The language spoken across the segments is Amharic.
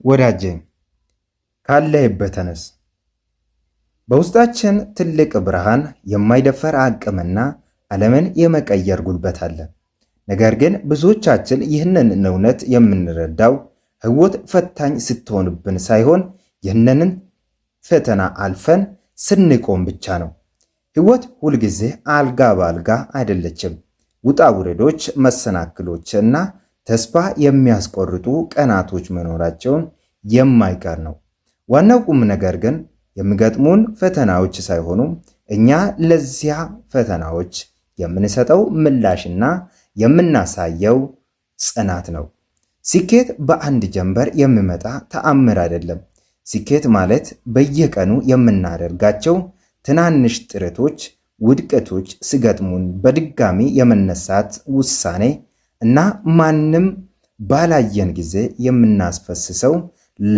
ወዳጄ፣ ካለህበት ተነስ። በውስጣችን ትልቅ ብርሃን፣ የማይደፈር አቅምና ዓለምን የመቀየር ጉልበት አለ። ነገር ግን ብዙዎቻችን ይህንን እውነት የምንረዳው ሕይወት ፈታኝ ስትሆንብን ሳይሆን ይህንን ፈተና አልፈን ስንቆም ብቻ ነው። ሕይወት ሁልጊዜ አልጋ በአልጋ አይደለችም። ውጣ ውረዶች፣ መሰናክሎች እና ተስፋ የሚያስቆርጡ ቀናቶች መኖራቸውን የማይቀር ነው። ዋናው ቁም ነገር ግን የሚገጥሙን ፈተናዎች ሳይሆኑ እኛ ለዚያ ፈተናዎች የምንሰጠው ምላሽና የምናሳየው ጽናት ነው። ስኬት በአንድ ጀንበር የሚመጣ ተአምር አይደለም። ስኬት ማለት በየቀኑ የምናደርጋቸው ትናንሽ ጥረቶች፣ ውድቀቶች ሲገጥሙን በድጋሚ የመነሳት ውሳኔ እና ማንም ባላየን ጊዜ የምናስፈስሰው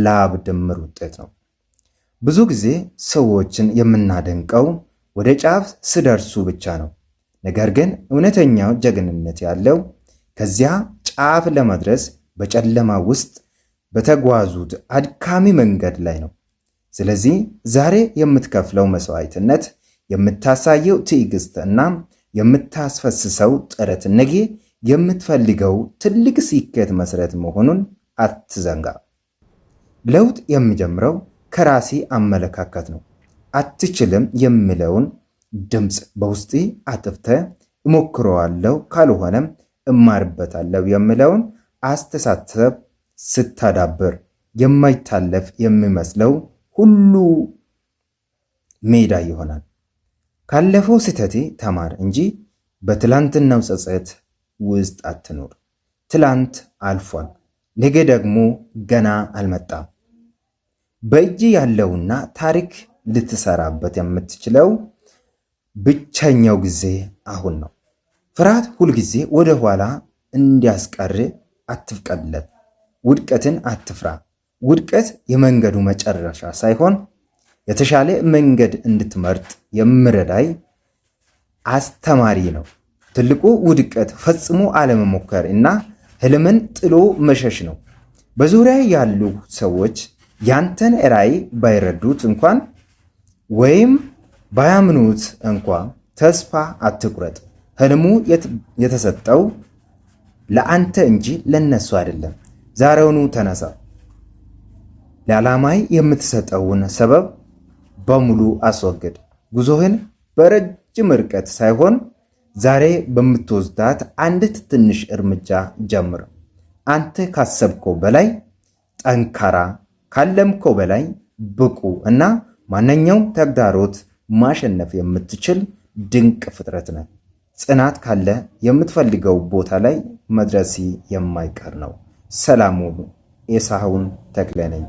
ላብ ድምር ውጤት ነው። ብዙ ጊዜ ሰዎችን የምናደንቀው ወደ ጫፍ ሲደርሱ ብቻ ነው። ነገር ግን እውነተኛው ጀግንነት ያለው ከዚያ ጫፍ ለመድረስ በጨለማ ውስጥ በተጓዙት አድካሚ መንገድ ላይ ነው። ስለዚህ ዛሬ የምትከፍለው መስዋዕትነት፣ የምታሳየው ትዕግስት እና የምታስፈስሰው ጥረት ነገ የምትፈልገው ትልቅ ስኬት መሰረት መሆኑን አትዘንጋ። ለውጥ የሚጀምረው ከራሴ አመለካከት ነው። አትችልም የሚለውን ድምፅ በውስጤ አጥፍተህ እሞክረዋለሁ፣ ካልሆነም እማርበታለሁ የሚለውን አስተሳሰብ ስታዳብር የማይታለፍ የሚመስለው ሁሉ ሜዳ ይሆናል። ካለፈው ስህተቴ ተማር እንጂ በትላንትናው ጸጸት ውስጥ አትኖር። ትላንት አልፏል፣ ነገ ደግሞ ገና አልመጣም። በእጅ ያለውና ታሪክ ልትሰራበት የምትችለው ብቸኛው ጊዜ አሁን ነው። ፍርሃት ሁልጊዜ ወደ ኋላ እንዲያስቀር አትፍቀድለት። ውድቀትን አትፍራ። ውድቀት የመንገዱ መጨረሻ ሳይሆን የተሻለ መንገድ እንድትመርጥ የሚረዳይ አስተማሪ ነው። ትልቁ ውድቀት ፈጽሞ አለመሞከር እና ህልምን ጥሎ መሸሽ ነው። በዙሪያ ያሉ ሰዎች ያንተን ራዕይ ባይረዱት እንኳን ወይም ባያምኑት እንኳ ተስፋ አትቁረጥ። ህልሙ የተሰጠው ለአንተ እንጂ ለነሱ አይደለም። ዛሬውኑ ተነሳ። ለዓላማይ የምትሰጠውን ሰበብ በሙሉ አስወግድ። ጉዞህን በረጅም ርቀት ሳይሆን ዛሬ በምትወስዳት አንዲት ትንሽ እርምጃ ጀምር። አንተ ካሰብከው በላይ ጠንካራ፣ ካለምከው በላይ ብቁ እና ማንኛውም ተግዳሮት ማሸነፍ የምትችል ድንቅ ፍጥረት ነህ። ጽናት ካለ የምትፈልገው ቦታ ላይ መድረስ የማይቀር ነው። ሰላም ሁኑ። ኤሳሁን ተክለ ነኝ።